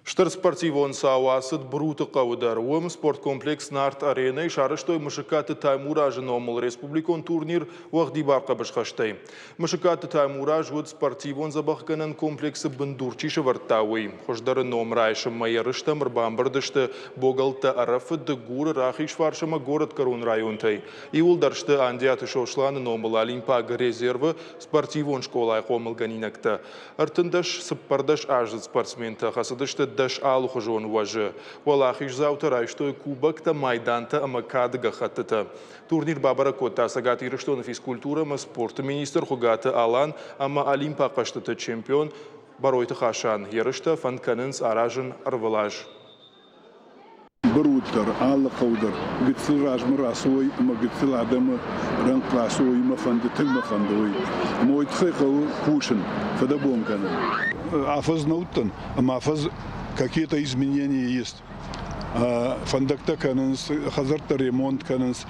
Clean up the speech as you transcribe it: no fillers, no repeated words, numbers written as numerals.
Стыр спортивон цау ацыд Бруты хъӕуы дӕр. Уым спорткомплекс Нарт-Аренӕйы сарӕзтой Мысыккаты Таймуразы номыл республикон турнир уӕгъдибар хъӕбысхӕстӕй. Мысыккаты Таймураз уыд спортивон дзӕбӕхгӕнӕн комплексы бындур чи сӕвӕрдта, уый. Хуыздӕры ном райсынмӕ ерыстӕм ӕрбамбырд сты богӕлттӕ Ӕрӕфы, Дыгуры, Рахизфарс ӕмӕ Горӕтгӕрон районтӕй. Иууылдӕр сты Андиаты Сосланы номыл Олимпаг резервы спортивон скъолайы хъомылгӕнинӕгтӕ. 13, 14 аздзыд спортсментӕ хӕцыдысты 10 алыхуызон уӕзы. Уӕлахиздзаутӕ райстой кубоктӕ, майдантӕ ӕмӕ кады гӕххӕттытӕ. Турнир бабӕрӕг кодта Цӕгат Ирыстоны физкультурӕ ӕмӕ спорты министр Хуыгаты Алан ӕмӕ Олимпаг хъӕзтыты чемпион Бӕройты Хасан. Ерыстӕ фӕнд кӕнынц аразын ӕрвылаз. Быруд дӕр, алы хъӕу дӕр гыццыл размӕ рацӕуой ӕмӕ гыццыл адӕмы рӕнхъ рацӕуой мӕ фӕнды, тынг мӕ фӕнды уый. Ӕмӕ уый тыххӕй хъӕуы кусын, фыдӕбон кӕнын. Афӕдз нӕ уыдтӕн, ӕмӕ афӕдз какие-то изменения есть. Фӕндӕгтӕ кӕнынц, хӕдзӕрттӕ ремонт кӕнынц.